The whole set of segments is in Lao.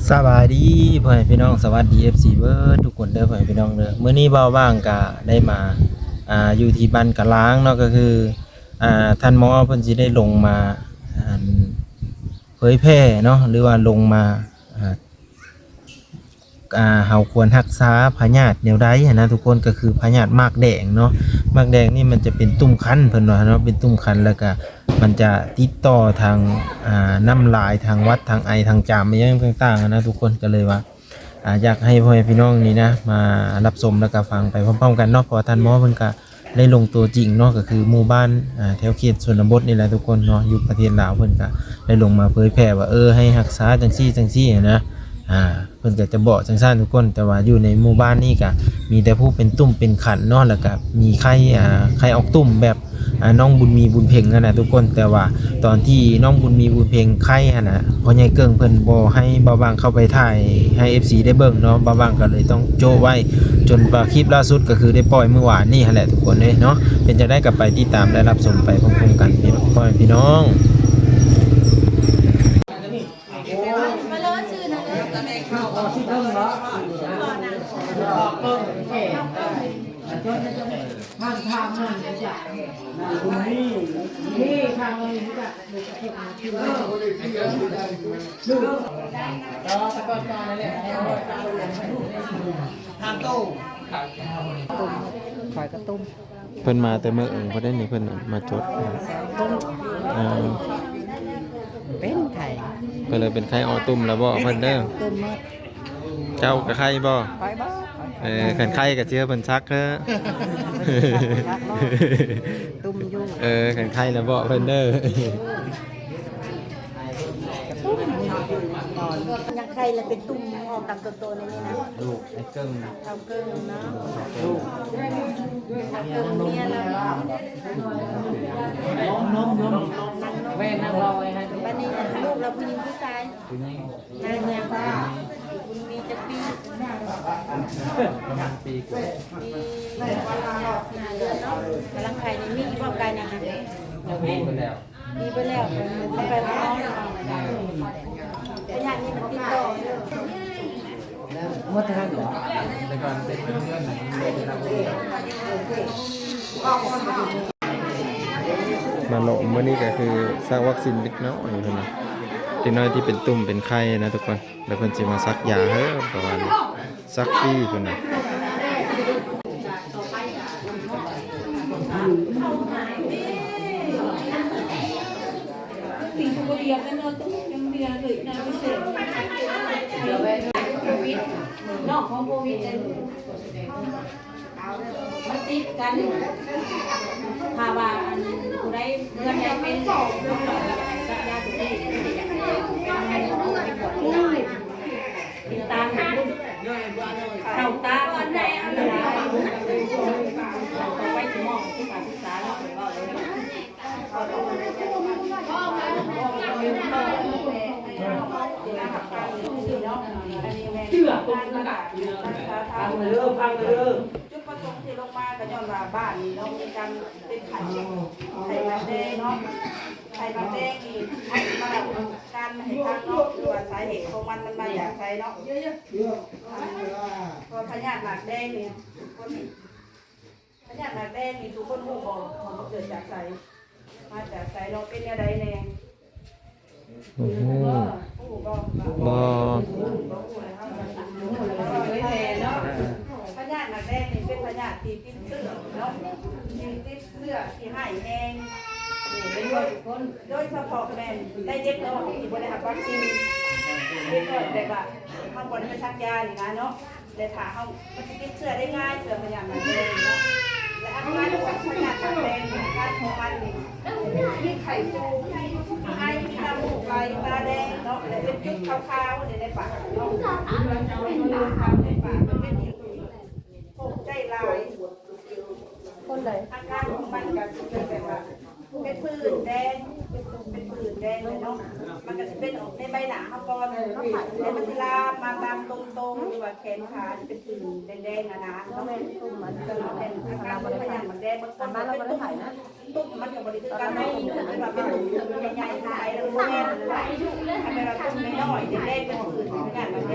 ສະບາຍດີພໍ່ແມ່ພີ່ນ້ອງ ສະຫວັດດີ ເອັຟຊີ ເບິດທຸກຄົນເດີພໍ່ແມ່ພີ່ນ້ອງເດີ. ມື້ນີ້ບ່າວຫວ່າງກະໄດ້ມາ ອ່າ ຢູ່ທີ່ບ້ານກະລາງເນາະ ກໍຄື ອ່າ ທ່ານໝໍເພິ່ນຊິໄດ້ລົງມາ ອັນ ເຜີຍແຜ່ເນາະ ຫຼືວ່າລົງມາ ອ່າ ອ່າ ເຮົາຄວນຮັກສາພະຍາດແນວໃດຫັ້ນນະທຸກຄົນ ກໍຄືພະຍາດໝາກແດງເນາະ. ໝາກແດງນີ້ມັນຈະເປັນຕຸ່ມຄັນ ເພິ່ນວ່າເນາະ ເປັນຕຸ່ມຄັນ ແລ້ວກະມັນຈະຕິດຕໍ່ທາງ ອ່າ ນ້ຳລາຍ ທາງວັດ ທາງໄອ ທາງຈາມ ອີ່ຫຍັງຕ່າງໆຫັ້ນນະທຸກຄົນ. ກໍເລີຍວ່າ ອ່າ ຢາກໃຫ້ພໍ່ແມ່ພີ່ນ້ອງນີ້ນະ ມາຮັບຊົມ ແລ້ວກະຟັງໄປພ້ອມໆກັນເນາະ ເພາະວ່າທ່ານໝໍເພິ່ນກະ ໄດ້ລົງຕົວຈິງເນາະ ກໍຄືໝູ່ບ້ານ ອ່າ ແຖວເຂດຊົນນະບົດນີ້ແຫຼະທຸກຄົນເນາະ ຢູ່ປະເທດລາວ ເພິ່ນກະໄດ້ລົງມາເຜີຍແຜ່ວ່າ ເອີ ໃຫ້ຮັກສາຈັ່ງຊີ້ຈັ່ງຊີ້ຫັ້ນນະ. ອ່າ ເພິ່ນກະຈະບອກຈັ່ງຊັ້ນທຸກຄົນ ແຕ່ວ່າຢູ່ໃນໝູ່ບ້ານນີ້ກະມີແຕ່ຜູ້ເປັນຕຸ່ມເປັນຄັນເນາະ ແລ້ວກະມີໄຂ້ ອ່າ ໄຂ້ອອກຕຸ່ມແບບ ອ່າ ນ້ອງບຸນມີ ບຸນເພັງຫັ້ນນະທຸກຄົນ. ແຕ່ວ່າຕອນທີ່ນ້ອງບຸນມີ ບຸນເພັງໄຂ້ຫັ້ນນະ ພໍ່ໃຫຍ່ເກິ່ງເພິ່ນບໍ່ໃຫ້ບ່າວຫວ່າງເຂົ້າໄປຖ່າຍໃຫ້ ເອັຟຊີ ໄດ້ເບິ່ງເນາະ ບ່າວຫວ່າງກໍເລີຍຕ້ອງໂຈະໄວ້ ຈົນວ່າຄລິບລ່າສຸດກໍຄືໄດ້ປ່ອຍມື້ວານນີ້ຫັ້ນແຫຼະທຸກຄົນເອີຍເນາະ. ເປັນຈັ່ງໃດກໍໄປຕິດຕາມ ແລະ ຮັບຊົມໄປພ້ອມໆກັນພີ່ນ້ອງ ພໍ່ແມ່ພີ່ນ້ອງ. ຂ້ອຍກໍຕົ້ມ ເພິ່ນມາແຕ່ມື້ອື່ນພຸ້ນເດ້ນີ້ ເພິ່ນມາຈົດ ເອີ ເປັນໄຂ້ ເພິ່ນເລີຍເປັນໄຂ້ ອໍ ຕຸ່ມແລ້ວບໍ ເພິ່ນເດີ ຕຸ່ມໝົດ. ເຈົ້າກໍໄຂ້ບໍ? ຂ້ອຍບໍ? ເອີ ຄັນໄຂ້ກໍຊິໃຫ້ເພິ່ນຊັກເດີ ຊັກບໍ່? ຕຸ່ມຢູ່ ເອີ ຄັນໄຂ້ນະບອກເພິ່ນເດີ. ຍັງໄຂ້ລະເປັນຕຸ່ມອອກຕາມຕົວໂຕນີ້ນະ ລູກໄອ້ເກິ່ງ ເອົາເກິ່ງເນາະ ລູກ ເອົາເກິ່ງເມຍລະ ແມ່ນນັກເວົ້າໄອ້ຫັ້ນ ບາດນີ້ລູກລະຜູ້ຍິງຜູ້ຊາຍ? ຜູ້ຍິງ. ນາງຫຍັງ? ບຸນມີຈັກປີ? ປະມານປີກວ່າ ປີຫ້າເດືອນເນາະ. ກຳລັງໄຂ່ນີ້ມີຢູ່ບໍ່? ໄກ່ນະ ຍັງບໍ່ມີເບິດແລ້ວ ມີເບິດແລ້ວ ໄປບໍ່? ໄລຍະນີ້ມັນຕິດຕໍ່ຢູ່ ໝົດເທົ່ານັ້ນເນາະ ແຕ່ກ່ອນເປັນເດືອນ ມາເລາະມື້ນີ້ກໍຄືສັກວັກຊິນເດັກນ້ອຍເພິ່ນນະ ເດັກນ້ອຍທີ່ເປັນຕຸ່ມເປັນໄຂ່ນະທຸກຄົນ. ແລ້ວເພິ່ນຊິມາສັກຢາໃຫ້ ປະມານສັກຟຣີເພິ່ນນະ. ໂຄວິດ ເນາະ ຂອງໂຄວິດ ມັນຕິດກັນ ຖ້າວ່າອັນຜູ້ໃດເຮືອນໃດເປັນ ສັກຢາຕົວນີ້ ຕິດຕາມເຂົ້າຕາ ເຂົ້າໄປສະໝອງ ສຶກສາເນາະ ເວົ້າເລີຍ. ເຊື່ອຄົນລະກະ ຟັງເດີ ຟັງເດີ. ຈຸດປະສົງທີ່ລົງມາກໍຍ້ອນວ່າບ້ານນີ້ເນາະ ມີການເປັນໄຂ້ ໄຂ້ໝາກແດງເນາະ ໄຂ້ໝາກແດງນີ້ ມາເລົ່າການໃຫ້ຟັງເນາະ ຄືວ່າສາເຫດຂອງມັນ ມັນມາຈາກໃສເນາະ ເພາະພະຍາດໝາກແດງນີ້ ພະຍາດໝາກແດງນີ້ ທຸກຄົນຮູ້ບໍ່ວ່າມັນເກີດຈາກໃສ ມາຈາກໃສເນາະ ເປັນແນວໃດແດ່? ບໍ່ຮູ້ ບໍ່ຮູ້ ບໍ່ ບໍ່ ບໍ່ຮູ້ແລ້ວ ພະຍາດໝາກແດງນີ້ເປັນພະຍາດທີ່ຕິດເຊື້ອເນາະ ທີ່ຕິດເຊື້ອທີ່ຮ້າຍແຮງ ໂດຍສະເພາະແມ່ນໃນເດັກນ້ອຍທີ່ບໍ່ໄດ້ຮັບວັກຊິນ ເດັກນ້ອຍແບບວ່າເຮົາບໍ່ໄດ້ໄປສັກຢານີ້ນະເນາະ. ແລະຖ້າເຮົາ ມັນຊິຕິດເຊື້ອໄດ້ງ່າຍ ເຊື້ອພະຍາດໝາກແດງເນາະ ແລະອາການຂອງພະຍາດໝາກແດງນີ້ ອາການຂອງມັນນີ້ ມີໄຂ້ສູງ ມີໄອ ມີນ້ຳມູກໄຫຼ ຕາແດງເນາະ ແລະເປັນຈຸດຂາວໆ ໃນ ໃນປາກເນາະ ໃນປາກ ເປັນເຫດ ໂຮກໃຈຫຼາຍ ຄົນໃດ ອາການຂອງມັນກໍຊິເປັນແບບວ່າ ເປັນຜື່ນແດງ ເປັນຕຸ່ມ ເປັນຜື່ນແດງເນາະ ມັນກໍຊິເປັນອອກໃນໃບໜ້າເຮົາກ່ອນ ແລ້ວມັນຊິລາມມາຕາມຕົງໂຕ ຫຼືວ່າແຂນຂາ ເປັນຜື່ນແດງໆ ໜາໆ ເນາະ ມັນເປັນຕຸ່ມ ມັນເປັນອາການຂອງພະຍາດໝາກແດງ ບາງຄົນກໍເປັນຕຸ່ມ ຕຸ່ມມັນກໍບໍ່ໄດ້ຄືກັນເນາະ ຄືວ່າເປັນຕຸ່ມໃຫຍ່ໆ ໃສ ແລ້ວກໍແດງ ຄັນແມ່ນວ່າຕຸ່ມນ້ອຍໆ ແດງ ເປັນຜື່ນ ພະຍາດ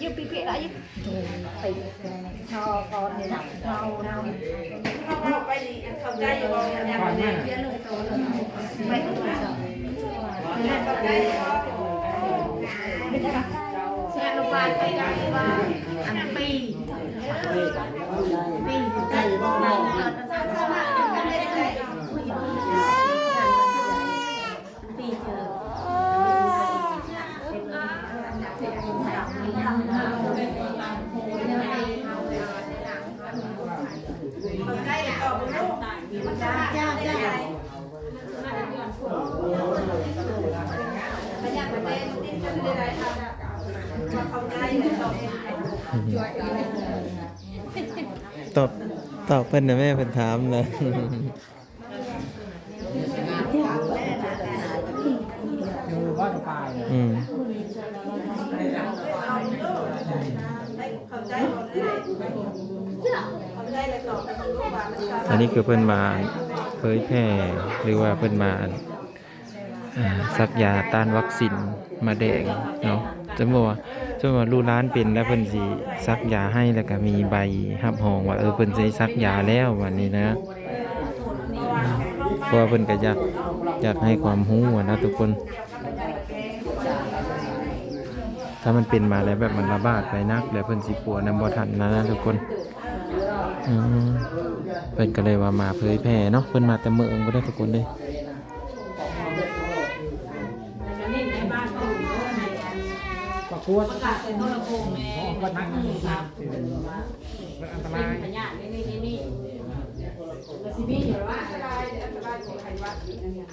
ຢູ່ປີເພະລະຢູ່ ເຮົາກໍນີ້ລະ ເຮົາ ເຮົາ ເຮົາໄປນີ້ ເຂົ້າໃຈຢູ່ບໍ່? ເຂົ້າໃຈຢູ່ບໍ່? ເສຍລົງໄປ ເຂົ້າໃຈຢູ່ບໍ່? ອັນປີ ປີ ຕອບ ຕອບເພິ່ນນະແມ່ ເພິ່ນຖາມນະ. ຢູ່ບ້ານປາຍ ອືມ ອັນນີ້ຄືເພິ່ນວ່າເຜີຍແຜ່ ຫຼືວ່າເພິ່ນວ່າ ອ່າ ສັກຢາຕ້ານວັກຊິນມາແດງເນາະ. ສົມມຸດວ່າ ສົມມຸດວ່າລູກຫຼານເປັນແລ້ວ ເພິ່ນຊິສັກຢາໃຫ້ ແລ້ວກະມີໃບຮັບຮອງວ່າ ເອີ ເພິ່ນໄດ້ສັກຢາແລ້ວ ບາດນີ້ນະ. ເພາະວ່າເພິ່ນກະຢາກ ຢາກໃຫ້ຄວາມຮູ້ຫັ້ນນະທຸກຄົນ. ຖ້າມັນເປັນມາແລ້ວແບບມັນລະບາດໄປໜັກ ແລ້ວເພິ່ນຊິປົວນຳບໍ່ທັນນະທຸກຄົນ. ອືມ ເພິ່ນກໍເລີຍວ່າມາເຜີຍແຜ່ເນາະ, ເພິ່ນມາແຕ່ເມືອງພຸ້ນເດ້ທຸກຄົນເດ້. ປະກາດໃສ່ໂທລະໂຂງແດ່ ອັນຕະລາຍ ມັນຊິມີຢູ່ວ່າ ອັນຕະລາຍ ອັນຕະລາຍຂອງໄຂ້ຫວັດນີ້ນະ.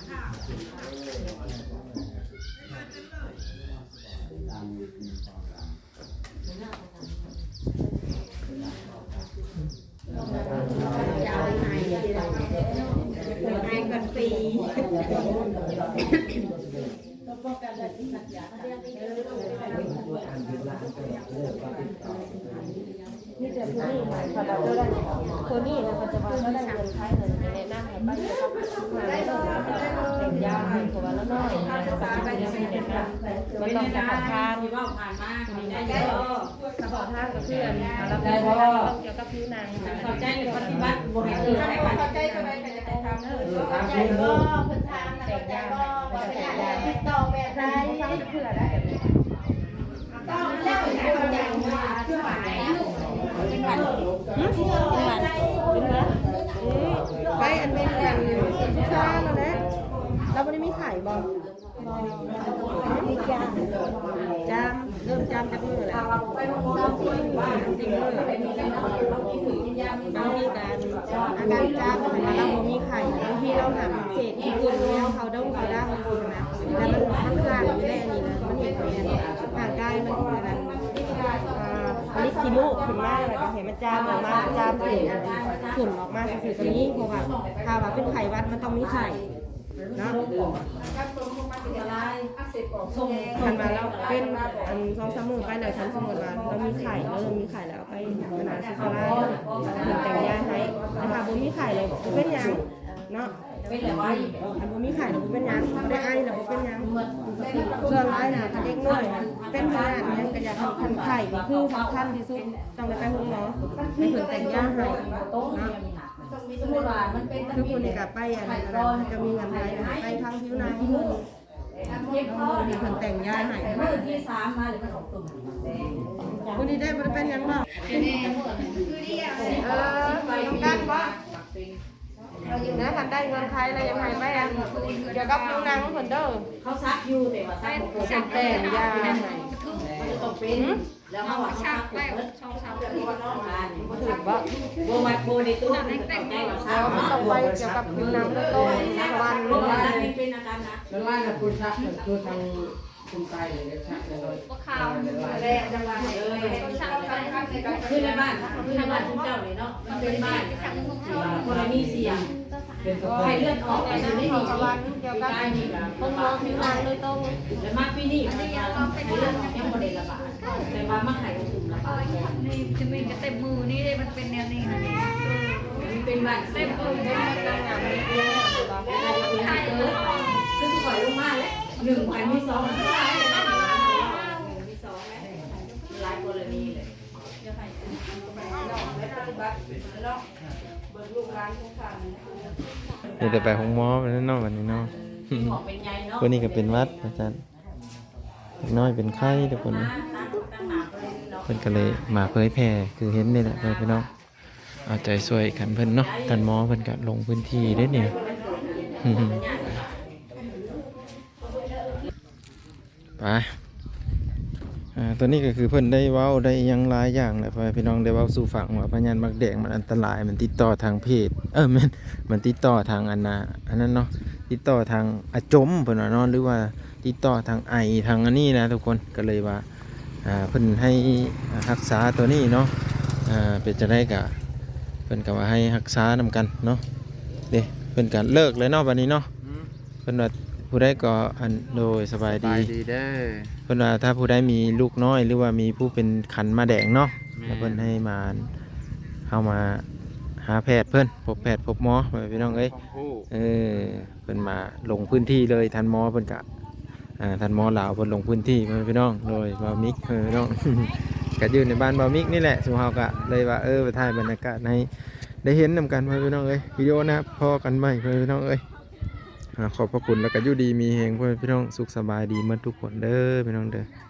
ມີແຕ່ຜູ້ນີ້ ຄັນວ່າເຈົ້າໄດ້ ໂຕນີ້ນະ ເຂົາຈະວ່າເຈົ້າໄດ້ເງິນໄຂ ແນະນຳໃຫ້ໄປກ່ຽວກັບ ແຕ່ງຢາ ເພາະວ່າລາວນ້ອຍ ມັນຕ້ອງສະເພາະທາງ ທີ່ເວົ້າຜ່ານມາ ເຂົ້າໃຈຢູ່ບໍ່? ສະເພາະທາງກໍຄື ອັນ ລະບົບ ກ່ຽວກັບຜິວໜັງ ເຂົ້າໃຈ ແລະ ປະຕິບັດ ບໍ່ໃຫ້ເກີດ ເຂົ້າໃຈ ເຂົ້າໃຈ ເຂົ້າໃຈ ເອີ ເຂົ້າໃຈບໍ່? ເພິ່ນຖາມນະ ເຂົ້າໃຈບໍ່? ວ່າເປັນຫຍັງ ຕິດຕໍ່ແບບໃດ? ເທື່ອໃດ ໄປອັນເປັນອັນສຶກສານັ້ນແຫຼະ ລາວບໍ່ໄດ້ມີໄຂ້ບໍ່? ບໍ່ ມີຈາມ ຈາມ ເລີ່ມຈາມຈັກມື້ແລ້ວ? ສາມສີ່ມື້ ສາມສີ່ມື້. ບາງທີກະ ອາການຈາມ ຄັນວ່າລາວບໍ່ມີໄຂ້ ບາງທີລາວຫາກເສບທີ່ຂຶ້ນແນວເຂົ້າດົງເຂົ້າດັງ ແລ້ວມັນ ມັນຄ້າງຢູ່ໃນອັນນີ້ນະ ມັນເຮັດໃຫ້ຮ່າງກາຍມັນອັນນັ້ນ ອ່າ ຜະລິດຂີ້ມູກຂຶ້ນມາ ແລ້ວກໍໃຫ້ມັນຈາມອອກມາ ຈາມເສັ້ນອັນຝຸ່ນອອກມາຊື່ໆກໍມີ. ເພາະວ່າຖ້າວ່າເປັນໄຂ້ຫວັດມັນຕ້ອງມີໄຂ້ເນາະ. ຄັນວ່າລາວເປັນອັນສອງສາມມື້ໄປແລ້ວ ຄັນສົມມຸດວ່າລາວມີໄຂ້ ເລີ່ມມີໄຂ້ແລ້ວ ໄປອັນນັ້ນ ສຸກສະລາເດີ ເພິ່ນແຕ່ງຢາໃຫ້. ແຕ່ຖ້າບໍ່ມີໄຂ້ແລ້ວບໍ່ເປັນຫຍັງເນາະ ເປັນແລ້ວໄວ ຄັນບໍ່ມີໄຂ້ແລ້ວບໍ່ເປັນຫຍັງ ບໍ່ໄດ້ໄອແລ້ວບໍ່ເປັນຫຍັງ. ສ່ວນຫຼາຍນະ ຄັນເດັກນ້ອຍເປັນພະຍາດຫຍັງກໍຢ່າ ຄັນໄຂ້ນີ້ຄືສຳຄັນທີ່ສຸດ ຕ້ອງໄດ້ໄປໂຮງໝໍ ໃຫ້ເພິ່ນແຕ່ງຢາໃຫ້ເນາະ. ສົມມຸດວ່າມັນເປັນ ຄືຜູ້ນີ້ກໍໄປອັນນັ້ນ ຈະມີເງື່ອນໄຂໄປທາງຜິວໜັງເພິ່ນ ເຈັບຄໍນີ້ ເພິ່ນແຕ່ງຢາໃຫ້ ມື້ທີສາມມາເລີຍ ມັນອອກຕຸ່ມແດງ. ຜູ້ນີ້ໄດ້ບໍ່ໄດ້ເປັນຫຍັງບໍ່? ເອີ ຕ້ອງການບໍ່? ນະ ຄັນໄດ້ເງື່ອນໄຂແລ້ວ ຢາກໃຫ້ໄປອັນກ່ຽວກັບຜິວໜັງເພິ່ນເດີ. ເຂົາສັກຢູ່ ແຕ່ວ່າສັກບໍ່ເປັນ ເພິ່ນແຕ່ງຢາໃຫ້ ມັນຈະຕ້ອງເປັນ. ແລ້ວເຮົາວ່າເຮົາຊັກໄປສອງສາມ ບໍ່ຖືກບໍ່? ບໍ່ວ່າບໍ່ໄດ້ຕົວະ ເຂົາເຈົ້າວ່າຊັກ ມັນຕ້ອງໄປກ່ຽວກັບຜິວໜັງໂດຍຕົງ ເພາະວ່າມັນ ເປັນອາການໜັກ. ສ່ວນຫຼາຍນະ ຄົນຊັກຄືທາງຄົນໃຕ້ນີ້ຊັກ ບໍ່ຂາວຢູ່ແລ້ວ ຈັງວ່າ ເອີ ຊັກ ຄືໃນບ້ານ ຄືໃນບ້ານເຈົ້ານີ້ເນາະ ມັນເປັນບ້ານ ເອີ ຄົນລະມີສຽງ. ໄຂ້ເລືອດອອກ ໄປຢູ່ໃນນີ້ ປີກາຍນີ້ກໍ ໂຮງໝໍຜິວໜັງໂດຍຕົງ ແລ້ວມາປີນີ້ ໄຂ້ເລືອດອອກຍັງບໍ່ໄດ້ລະບາດ ແຕ່ວ່າມາໄຂ້ຕຸ່ມລະບາດ. ນີ້ຈະມີກະເຕັມມືນີ້ເດ້ ມັນເປັນແນວນີ້ຫັ້ນ ມັນເປັນບາດເຈັບ ເປັນບາດເຈັບ ຄືຊິຄ່ອຍລົງມາແຫຼະ ໜຶ່ງໄປມີສອງ ມີສອງແຫຼະ ຫຼາຍກໍລະນີເລີຍ. ນີ້ແຕ່ໄປໂຮງໝໍໄປແລ້ວເນາະ ບັດນີ້ເນາະ. ຜູ້ນີ້ກໍເປັນຫວັດວ່າຊັ້ນ ເດັກນ້ອຍເປັນໄຂ້ທຸກຄົນ. ເພິ່ນກໍເລີຍມາເຜີຍແຜ່ຄືເຫັນນີ້ແຫຼະ ພີ່ນ້ອງ. ເອົາໃຈຊ່ວຍກັນເພິ່ນເນາະ ທ່ານໝໍເພິ່ນກໍລົງພື້ນທີ່ເດ້ນີ້. ໄປ ອ່າ ຕອນນີ້ກໍຄືເພິ່ນໄດ້ເວົ້າໄດ້ຫຍັງຫຼາຍຢ່າງແລ້ວ ພໍ່ແມ່ພີ່ນ້ອງ ໄດ້ເວົ້າສູ່ຟັງວ່າພະຍາດໝາກແດງມັນອັນຕະລາຍ ມັນຕິດຕໍ່ທາງເພດ ເອີ ແມ່ນ ມັນຕິດຕໍ່ທາງອັນນ່າ ອັນນັ້ນເນາະ ຕິດຕໍ່ທາງອາຈົມເພິ່ນວ່າເນາະ ຫຼືວ່າຕິດຕໍ່ທາງໄອ ທາງອັນນີ້ນະທຸກຄົນ. ກໍເລີຍວ່າ ອ່າ ເພິ່ນໃຫ້ຮັກສາໂຕນີ້ເນາະ ອ່າ ເປັນຈັ່ງໃດກໍ ເພິ່ນກໍວ່າໃຫ້ຮັກສານຳກັນເນາະ. ເດ້ ເພິ່ນກໍເລີກແລ້ວເນາະ ບັດນີ້ເນາະ. ເພິ່ນວ່າຜູ້ໃດກໍ ອັນ ໂດຍ ສະບາຍດີ ສະບາຍດີເດີ. ເພິ່ນວ່າຖ້າຜູ້ໃດມີລູກນ້ອຍ ຫຼືວ່າມີຜູ້ເປັນຄັນໝາກແດງເນາະ ແມ່ນ ແລ້ວເພິ່ນໃຫ້ມາ ເຮົາມາຫາແພດເພິ່ນ ພົບແພດພົບໝໍ ພໍ່ແມ່ພີ່ນ້ອງເອີຍ. ເອີ ເພິ່ນມາລົງພື້ນທີ່ເລີຍ ທ່ານໝໍເພິ່ນກະ ອ່າ ທ່ານໝໍລາວເພິ່ນລົງພື້ນທີ່ ພໍ່ແມ່ພີ່ນ້ອງ ໂດຍ ບ່າວມິກ ພໍ່ແມ່ພີ່ນ້ອງ ກະຢູ່ໃນບ້ານບ່າວມິກນີ້ແຫຼະ. ຊຸມເຮົາກະເລີຍວ່າ ເອີ ໄປຖ່າຍບັນຍາກາດໃຫ້ໄດ້ເຫັນນຳກັນ ພໍ່ແມ່ພີ່ນ້ອງເອີຍ. ວິດີໂອໜ້າພໍ້ກັນໃໝ່ ພໍ່ແມ່ພີ່ນ້ອງເອີຍ. ອາ ຂອບພະຄຸນ ແລ້ວກໍຢູ່ດີມີແຮງ ພໍ່ແມ່ພີ່ນ້ອງ ສຸກສະບາຍດີໝົດທຸກຄົນເດີ ພີ່ນ້ອງເດີ.